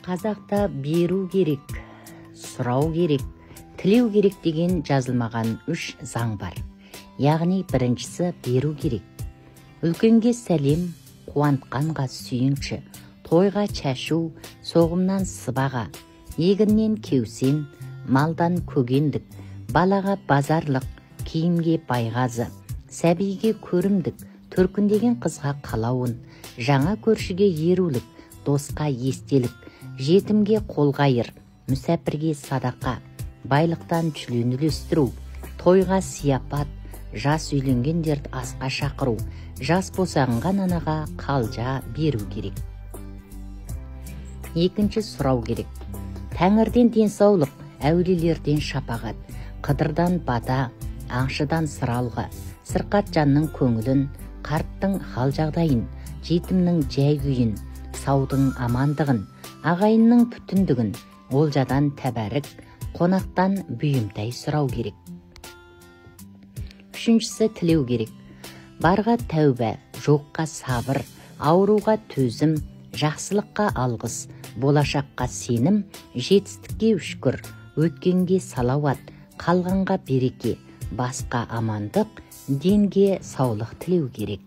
Қазақта беру керек, сұрау керек, тілеу керек деген жазылмаған үш заң бар. Яғни біріншісі беру керек. Үлкенге сәлем, қуантқанға сүйінші, тойға шашу, соғымнан сыбаға, егіннен кеусен, малдан көгендік, балаға базарлық, киімге байғазы, сәбиге көрімдік, төркіндеген қызға қалауын, жаңа көршіге ерулік, досқа естелік, жетімге қолғайыр, мүсәпірге садақа, байлықтан жүлен үлестіру, тойға сияпат, жас үйленгендерді асқа шақыру, жас босанған анаға қалжа беру керек. Екінші сұрау керек. Тәңірден денсаулық, әулиелерден шапағат, қыдырдан бата, аңшыдан сыралғы, сырқат жанның көңілін, қарттың хал жағдайын, жетімнің жай күйін, саудың амандығын, ағайынның бүтіндігін, олжадан тәбәрік, қонақтан бұйымтай сұрау керек. Үшіншісі тілеу керек. Барға тәубә, жоққа сабыр, ауруға төзім, жақсылыққа алғыс, болашаққа сенім, жетістікке үшкір, өткенге салауат, қалғанға береке, басқа амандық, денге саулық тілеу керек.